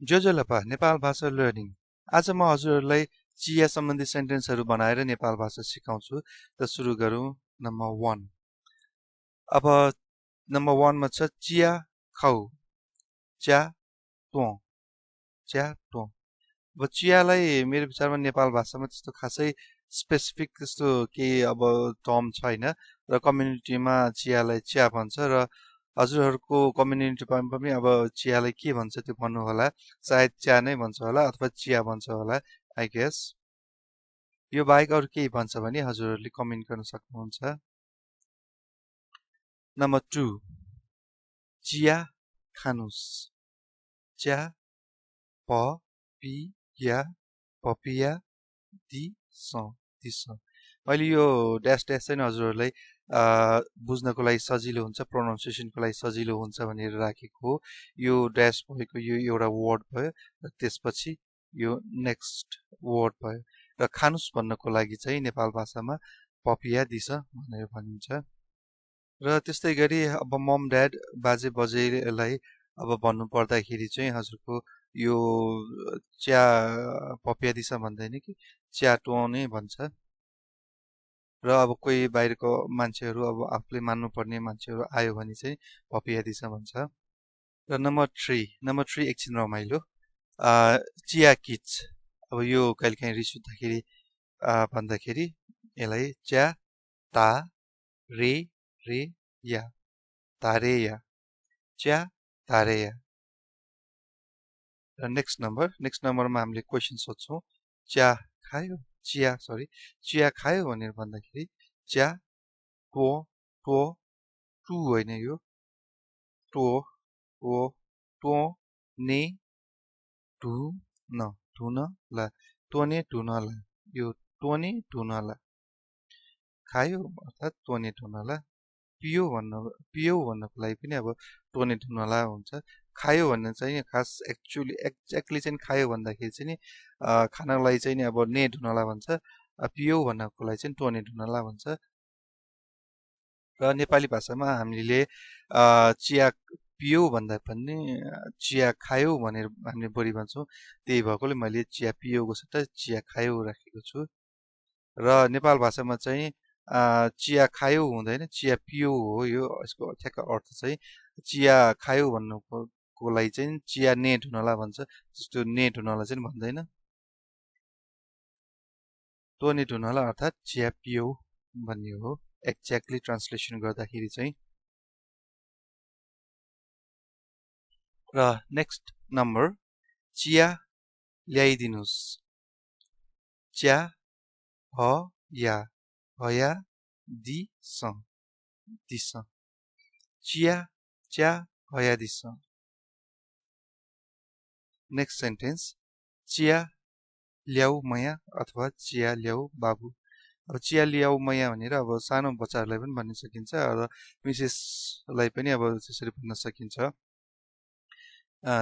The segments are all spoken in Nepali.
जोजोलपा नेपाल भाषा लर्निङ। आज म हजुरहरूलाई चिया सम्बन्धी सेन्टेन्सहरू बनाएर नेपाल भाषा सिकाउँछु। त सुरु गरौँ। नम्बर 1। अब नम्बर 1 मा छ चिया खाऊ, च्या टो, च्या टो। अब चियालाई मेरो विचारमा नेपाल भाषामा त्यस्तो खासै स्पेसिफिक त्यस्तो केही अब टर्म छैन र कम्युनिटीमा चियालाई चिया भन्छ र हजुरहरूको कम्युनिटीमा पनि अब चियालाई के भन्छ त्यो भन्नु होला। सायद चिया नै भन्छ होला अथवा चिया भन्छ होला आई गेस। यो बाहेक अरू केही भन्छ भने हजुरहरूले कमेन्ट गर्न सक्नुहुन्छ। नम्बर 2 चिया खानुस्, च्या पपिया, पपिया दिस दिस। मैले यो ड्यास ड्यास चाहिँ हजुरहरूलाई बुझ्नको लागि सजिलो हुन्छ, प्रोनाउन्सिएसनको लागि सजिलो हुन्छ भनेर राखेको हो। यो ड्यास भएको यो एउटा वर्ड भयो र त्यसपछि यो नेक्स्ट वर्ड भयो र खानुस् भन्नको लागि चाहिँ नेपाल भाषामा पपिया दिस भनेर भनिन्छ। र त्यस्तै गरी अब मम ड्याड बाजे बजेलाई अब भन्नु पर्दाखेरि चाहिँ हजुरको यो चिया पपिया दिस भन्दैन कि चिया टो नै भन्छ। र अब कोही बाहिरको मान्छेहरू अब आफूले मान्नुपर्ने मान्छेहरू आयो भने चाहिँ पपिया दिस भन्छ। र नम्बर 3 एकछिन रमाइलो चिया किच। अब यो कहिलेकाहीँ रिस उठ्दाखेरि भन्दाखेरि यसलाई च्या ता रे रे या तारेया, च्या तारेया। र नेक्स्ट नम्बरमा हामीले क्वेसन सोध्छौँ चिया खायो, चिया खायो भनेर भन्दाखेरि च्या टो टो टु होइन यो टो टो टो ने टु न ला टोने टुनला, यो टोने टुनला। खायो अर्थात् टोने टुनला। पियो भन्नको लागि पनि अब टोने टुनला हुन्छ। खायो भन्ने चाहिँ खास एक्ज्याक्टली चाहिँ खायो भन्दाखेरि चाहिँ नि खानालाई चाहिँ नि अब ने ढुनला भन्छ, पियो भन्नको लागि चाहिँ टोने ढुनला भन्छ। र नेपाली भाषामा हामीले चिया पियो भन्दा पनि चिया खायो भनेर हामीले बढी भन्छौँ। त्यही भएकोले मैले चिया पियोको सट्टा चिया खायो राखेको छु। र नेपाल भाषामा चाहिँ चिया खायो हुँदैन, चिया पियो हो। यो यसको ठ्याक्क अर्थ चाहिँ चिया खायो भन्नुको लागि चाहिँ चिया ने ढुनला भन्छ, जस्तो ने ढुनला चाहिँ भन्दैन। टोने ढुनला अर्थात् चिया पियो भन्ने हो एक्ज्याक्टली ट्रान्सलेसन गर्दाखेरि चाहिँ। र नेक्स्ट नम्बर चिया ल्याइदिनुस्, च्या हया हया दिस दिस, चिया च्या हया दिस। नेक्स्ट सेन्टेन्स चिया ल्याऊ मैया अथवा चिया ल्याऊ बाबु। अब चिया ल्याऊ मैया भनेर अब सानो बच्चाहरूलाई पनि भन्न सकिन्छ र मिसेसलाई पनि अब त्यसरी भन्न सकिन्छ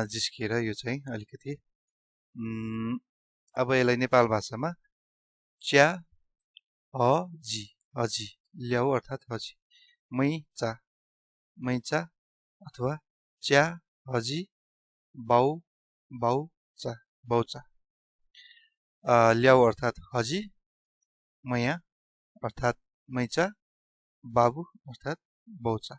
जिस्किएर। यो चाहिँ अलिकति अब यसलाई नेपाल भाषामा च्या हजी हजी ल्याऊ अर्थात् हजी, मैचा अथवा च्या हजी बाउ बाउचा बाउचा। ल्याऊ अर्थात् हजी, मैया अर्थात् मैचा, बाबु अर्थात् बाउचा।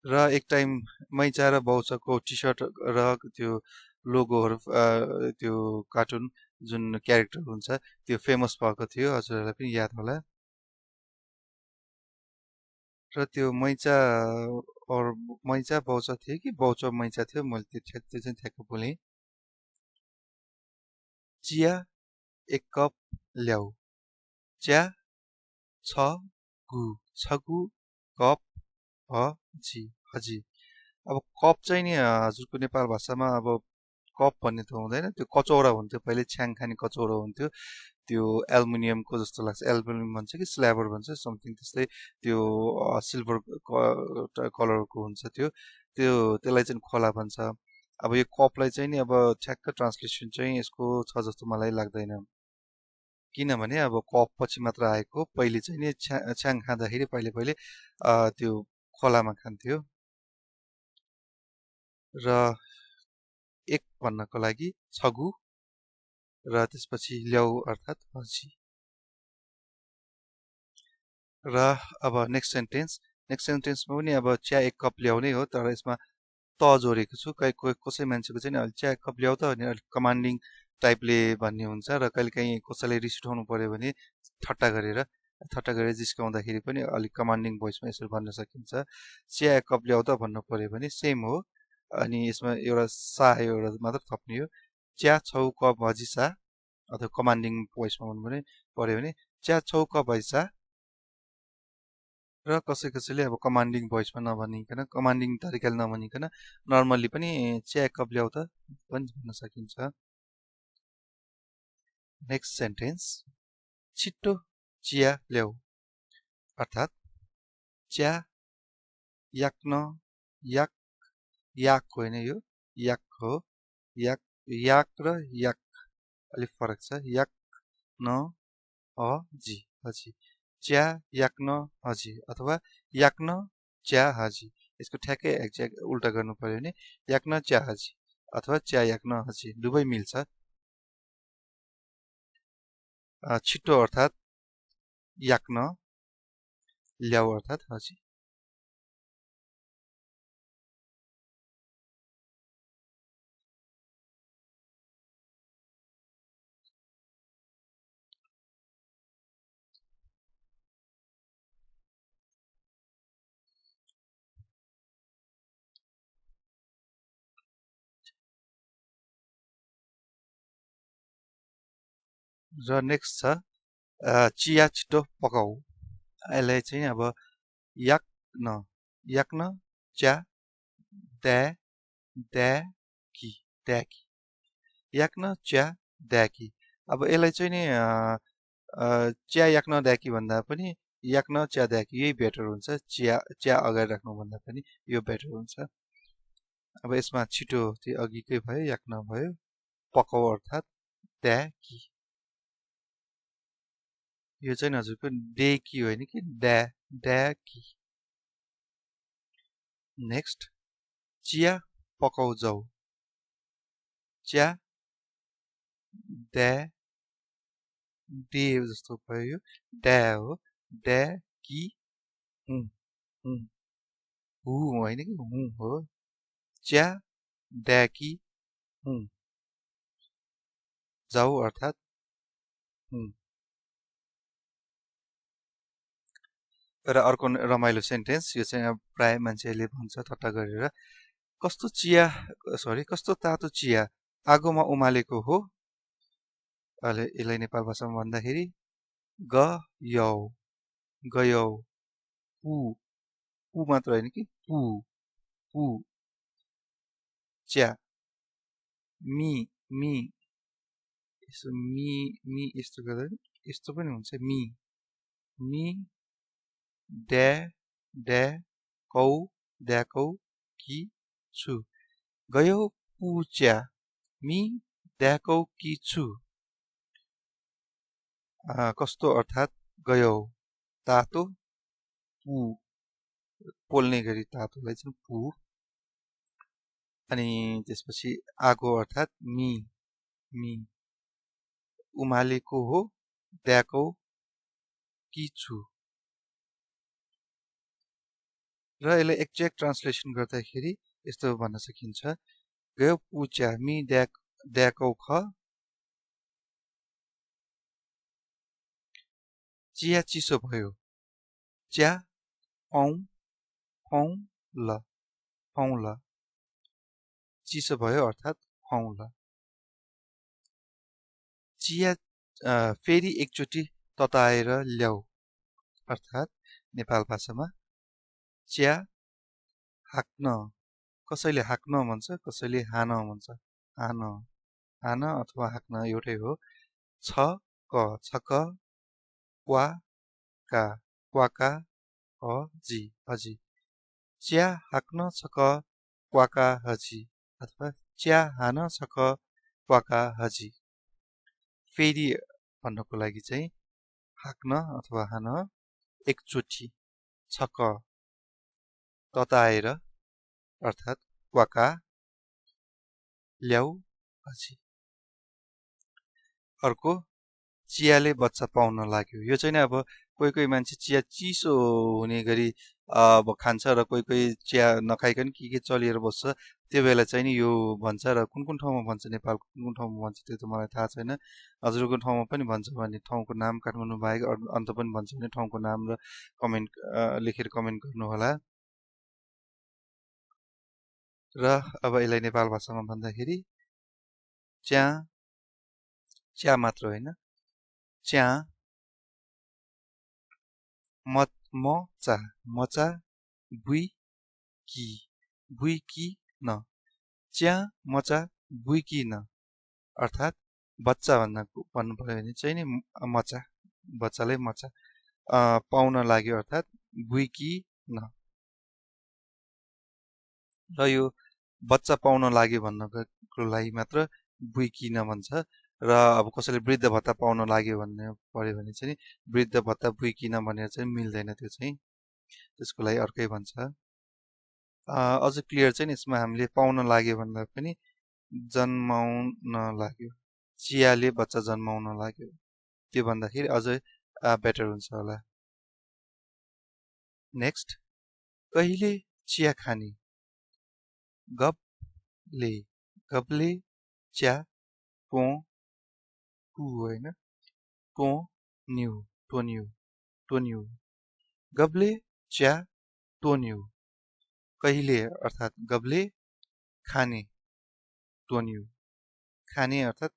र एक टाइम मैचा र बाउचाको टी सर्ट र त्यो लोगोहरू त्यो कार्टुन जुन क्यारेक्टर हुन्छ त्यो फेमस भएको थियो, हजुरहरूलाई पनि याद होला। र त्यो मैचा बाउचा थियो कि बाउचा मैचा थियो, मैले त्यो चाहिँ ठ्याक्क बोलेँ। चिया एक कप ल्याऊ, च्या छगु कप हजी हजी। अब कप चाहिँ नि हजुरको नेपाल भाषामा अब कप भन्ने त हुँदैन, त्यो कचौरा हुन्थ्यो पहिले, छ्याङ खाने कचौरा हुन्थ्यो। त्यो एल्युमिनियमको जस्तो लाग्छ, एल्युमिनियम भन्छ कि स्ल्याबर भन्छ समथिङ त्यस्तै, त्यो सिल्भर कलरको हुन्छ त्यसलाई चाहिँ खोला भन्छ। अब यो कपलाई चाहिँ नि अब ठ्याक्क ट्रान्सलेसन चाहिँ यसको छ जस्तो मलाई लाग्दैन, किनभने अब कप पछि मात्र आएको। पहिले चाहिँ नि छ्याङ खाँदाखेरि पहिले त्यो खोलामा खान्थ्यो। र भन्नको लागि छगु र त्यसपछि ल्याउ अर्थात हजी। र अब नेक्स्ट सेन्टेन्समा पनि अब चिया 1 कप ल्याउने हो, तर यसमा त जोडेको छु। कसै मान्छेको चाहिँ अलि चिया 1 कप ल्याउ त भने अलिक कमान्डिङ टाइपले भन्ने हुन्छ, र कहिलेकाहीँ कसैलाई रिस उठाउनु पर्यो भने ठट्टा गरेर जिस्काउँदाखेरि पनि अलिक कमान्डिङ भोइसमा यसरी भन्न सकिन्छ। चिया 1 कप ल्याउ त भन्नु पर्यो भने सेम हो। अनि यसमा एउटा सा एउटा मात्र थप्ने हो। चिया 6 कप हजी सा, अथवा कमान्डिङ भोइसमा भन्नु पर्यो भने चिया 6 कप हजी सा। र कसैले अब कमान्डिङ भोइसमा नभनिकन, कमान्डिङ तरिकाले नभनिकन नर्मल्ली पनि चिया 1 कप ल्याउ त पनि भन्न सकिन्छ। नेक्स्ट सेन्टेन्स, छिट्टो चिया ल्याउ अर्थात चिया याक्न, याक होइन यो, याक हो। याक र याक अलिक फरक छ। याक न हजी हजी, चिया याक्न हजी अथवा याक्न चिया हजी। यसको ठ्याक्कै एक्ज्याक्ट उल्टा गर्नु पर्यो भने याक्न चिया हजी अथवा चिया याक्न हजी, दुवै मिल्छ। छिट्टो अर्थात याक्न, ल्याउ अर्थात हजी। र नेक्स्ट छ चिया छिटो पकाऊ। यसलाई चाहिँ अब याक्न चिया द्याकी, याक्न चिया द्याकी। अब यसलाई चाहिँ नि चिया याक्न द्याकी भन्दा पनि याक्न चिया द्याकी यही बेटर हुन्छ। चिया अगाडि राख्नु भन्दा पनि यो बेटर हुन्छ। अब यसमा छिटो त्यो अघिकै भयो, याक्न भयो, पकाऊ अर्थात द्याकी। यो चाहिँ हजुरको डेकी होइन कि द्याकी। नेक्स्ट, चिया पकाउ जाऊ। चिया डे जस्तो भयो, यो ड्या हो। द्याकी हु होइन कि हु हो। चिया द्याकी हु, जाऊ अर्थात हु। र अर्को रमाइलो सेन्टेन्स, यो चाहिँ अब प्राय मान्छेले भन्छ ठट्टा गरेर, कस्तो तातो चिया आगोमा उमालेको हो। यसलाई नेपाल भाषामा भन्दाखेरि गयौ, पु मात्र होइन कि पु चिया मी यस्तो गर्दा यस्तो पनि हुन्छ। मी द्याकौ कि छु, गयौ पु चिया मी द्याकौ कि छु। कस्तो अर्थात गयौ तातो, पु पोल्ने गरी तातोलाई चाहिँ पु, अनि त्यसपछि आगो अर्थात मी उमालेको हो, द्याकौ कि छु। र यसलाई एक्ज्याक्ट ट्रान्सलेसन गर्दाखेरि यस्तो भन्न सकिन्छ, गयो पु चिया मी द्याकौ ख, चिया चिसो भयो, चिया फौँ ल, चिसो भयो अर्थात फौँ ल। चिया फेरि एकचोटि तताएर ल्याऊ अर्थात नेपाल भाषामा चिया हाक्न, कसैले हाक्न भन्छ, कसैले हान भन्छ। हान अथवा हाक्न एउटै हो। छक क्वाका हजी, चिया हाक्न छक क्वाका हजी अथवा चिया हान छक क्वाका हजी। फेरि भन्नको लागि चाहिँ हाक्न अथवा हान, एकचोटि, छक तताएर अर्थात क्वाका, ल्याउ पछि अर्को चियाले बच्चा पाउन लाग्यो यो चाहिँ अब कोही कोही मान्छे चिया चिसो हुने गरी अब खान्छ र कोही कोही चिया नखाइकन के चलिएर बस्छ त्यो बेला चाहिँ नि यो भन्छ र कुन कुन ठाउँमा भन्छ नेपालको कुन कुन ठाउँमा भन्छ त्यो त मलाई थाहा छैन हजुरको ठाउँमा पनि भन्छ भने ठाउँको नाम काठमाडौँ बाहेक अन्त पनि भन्छ भने ठाउँको नाम र कमेन्ट लेखेर कमेन्ट गर्नुहोला र अब यसलाई नेपाल भाषामा भन्दाखेरि च्या मात्र होइन च्या मचा बुई कि न च्या मचा बुई कि न अर्थात् बच्चा भन्नु पर्यो भने चाहिँ नि मचा बच्चालाई मचा पाउन लाग्यो अर्थात् बुई कि न र यो बच्चा पाउन लाग्यो भन्नको लागि मात्र बुई कि न भन्छ र अब कसैले वृद्ध भत्ता पाउन लाग्यो भन्ने पर्यो भने चाहिँ वृद्ध भत्ता बुई कि न भनेर चाहिँ मिल्दैन त्यो चाहिँ त्यसको लागि अर्कै भन्छ अझ क्लियर चाहिँ यसमा हामीले पाउन लाग्यो भन्दा पनि जन्माउन लाग्यो चियाले बच्चा जन्माउन लाग्यो त्यो भन्दाखेरि अझै बेटर हुन्छ होला नेक्स्ट कहिले चिया खाने गबले च्या होइन टोन्यु गबले च्या टोन्यु कहिले अर्थात् गबले खाने टोन्यु खाने अर्थात्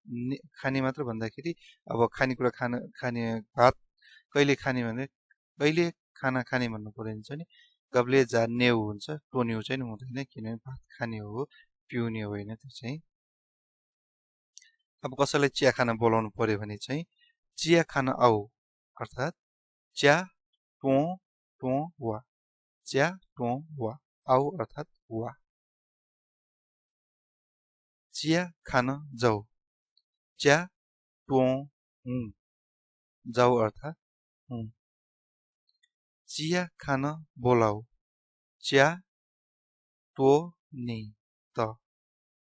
खाने मात्र भन्दाखेरि अब खानेकुरा खाने भात कहिले खाने भने कहिले खाना खाने भन्नु पर्यो भने चाहिँ गबले जा नेउ हुन्छ टोन्यु चाहिँ हुँदैन किनभने भात खाने हो पिउने होइन त्यो चाहिँ अब कसैलाई चिया खान बोलाउनु पर्यो भने चाहिँ चिया खान आऊ अर्थात् च्या वा च्या वा आऊ अर्थात् वा चिया खान जाऊ च्या जाऊ अर्थात् चिया खान बोलाऊ च्या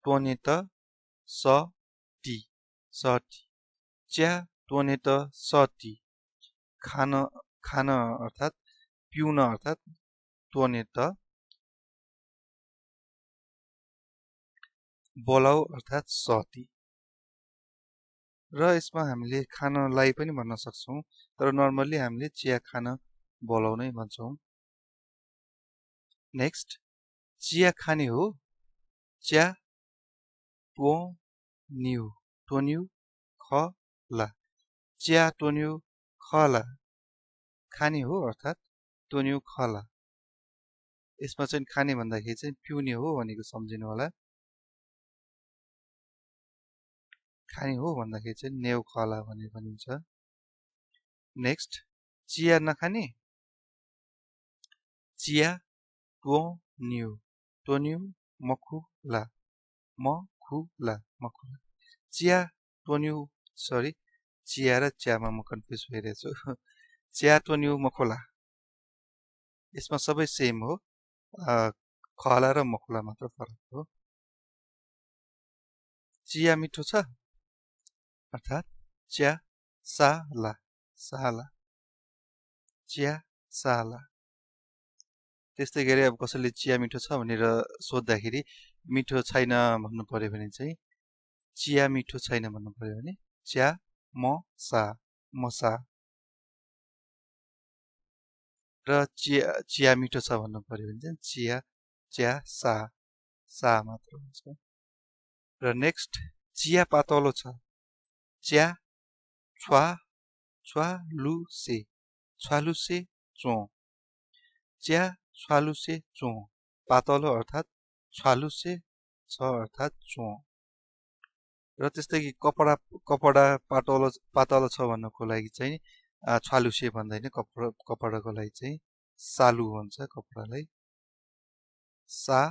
टोने त सटी च्या टोने त सटी खान अर्थात् पिउन अर्थात् टोने त बोलाऊ अर्थात् सटी र यसमा हामीले खानलाई पनि भन्न सक्छौँ तर नर्मल्ली हामीले चिया खान बोलाउनै भन्छौँ नेक्स्ट चिया खाने हो च्या टोन्यु खला चिया टोन्यु खला खाने हो अर्थात् टोन्यु खला यसमा चाहिँ खाने भन्दाखेरि चाहिँ पिउने हो भनेको सम्झिनु होला खाने हो भन्दाखेरि चाहिँ नेउ खला भनेर भनिन्छ नेक्स्ट चिया नखाने चिया टोन्यु मखुला चिया टोन्यु चिया र चियामा म कन्फ्युज भइरहेछु चिया टोन्यु मखोला यसमा सबै सेम हो खला र मखुला मात्र फरक हो चिया मिठो छ अर्थात् चिया साला चिया साला त्यस्तै गरी अब कसैले चिया मिठो छ भनेर सोद्धाखेरि मिठो छैन भन्नु पर्यो भने चाहिँ चिया मिठो छैन भन्नु पर्यो भने च्या मसा र चिया मिठो छ भन्नु पर्यो भने चाहिँ च्या सा मात्र हुन्छ र नेक्स्ट चिया पातलो छ च्या छ्वालुसे चो च्या छ्वालुसे चो पातलो अर्थात् छ्वालुसे छ अर्थात् चो र त्यस्तै कपडा पातलो छ भन्नको लागि चाहिँ छ्वालुसे भन्दैन कपडाको लागि चाहिँ सालु भन्छ कपडालाई सालु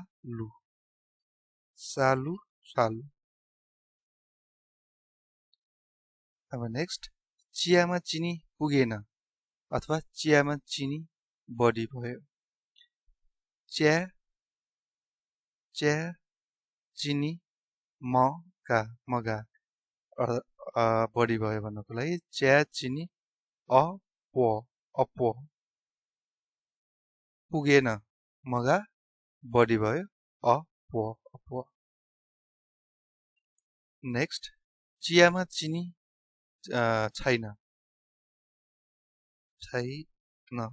अब नेक्स्ट चियामा चिनी पुगेन अथवा चियामा चिनी बढी भयो चिया चिनी का मगा बढी भयो भन्नको लागि च्या चिनी अपो अपो पुगेन मगा बढी भयो अपो अपो नेक्स्ट चियामा चिनी छैन छैन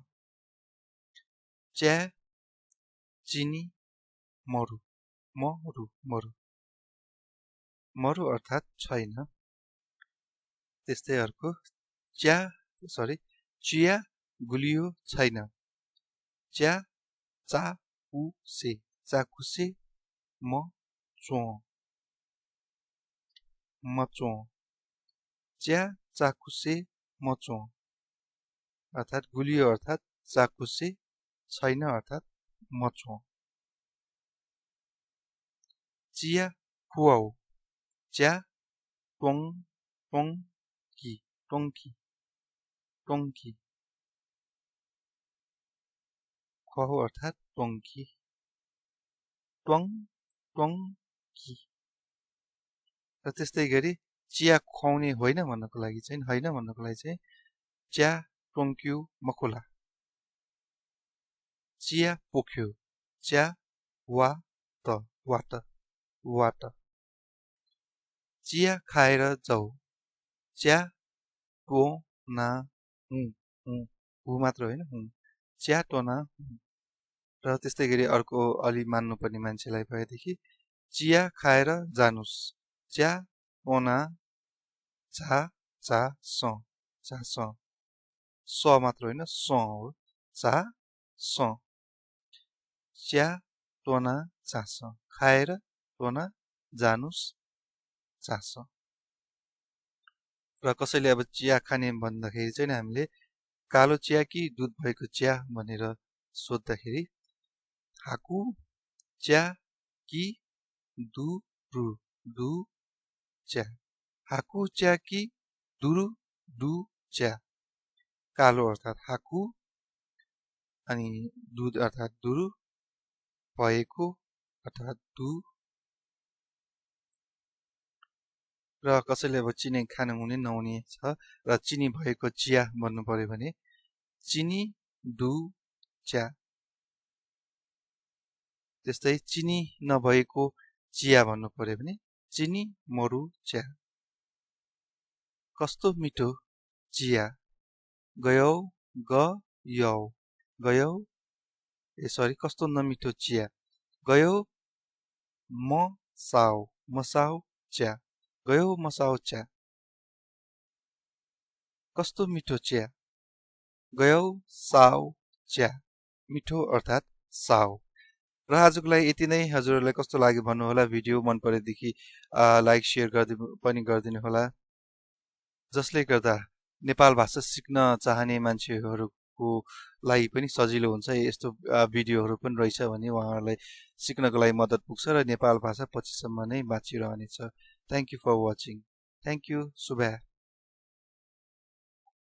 च्या चिनी मरु मरु मरु मरु अर्थात छैन त्यस्तै अर्को चिया गुलियो छैन च्या चाकुसे मचो च्या चाकुसे मचो अर्थात गुलियो अर्थात चाकुसे छैन अर्थात मचो चिया खुवाउ च्या टोंकी खुवाउ अर्थात टोंकी टोंकी र त्यस्तै गरी चिया खुवाउने होइन भन्नको लागि चाहिँ च्या टोंक्यु मखोला चिया पोख्यो च्या वाट चिया खाएर जाऊ च्या टोना हु मात्र होइन च्या टोना र त्यस्तै गरी अर्को अलि मान्नुपर्ने मान्छेलाई भएदेखि चिया खाएर जानुस् च्या टोना स मात्र होइन स हो च्या टोना खाएर टोना जानुस् र कसैले अब चिया खाने भन्दाखेरि चाहिँ हामीले कालो चिया कि दुध भएको चिया भनेर सोद्धाखेरि हाकु च्या कि दु च्या हाकु च्या कि दु च्या कालो अर्थात हाकु अनि दुध अर्थात दुरु भएको अर्थात दु र कसैले अब चिनी खानु हुने नहुने छ र चिनी भएको चिया भन्नु पर्यो भने चिनी दु च्या त्यस्तै चिनी नभएको चिया भन्नु पर्यो भने चिनी मरु च्या कस्तो मिठो चिया गयौ कस्तो नमिठो चिया गयौ मसाउ च्या गयो मसाउ च्या कस्तो मिठो चिया गयौ साउ च्या मिठो अर्थात साउ र आजको लागि यति नै हजुरहरूलाई कस्तो लाग्यो भन्नु होला भिडियो मन परेदेखि लाइक शेयर गरिदिनु होला जसले गर्दा नेपाल भाषा सिक्न चाहने मान्छेहरूको लागि पनि सजिलो हुन्छ यस्तो भिडियोहरू पनि रहेछ भने उहाँहरूलाई सिक्नको लागि मद्दत पुग्छ र नेपाल भाषा पछिसम्म नै बाँचिरहनेछ thank you for watching thank you Shubha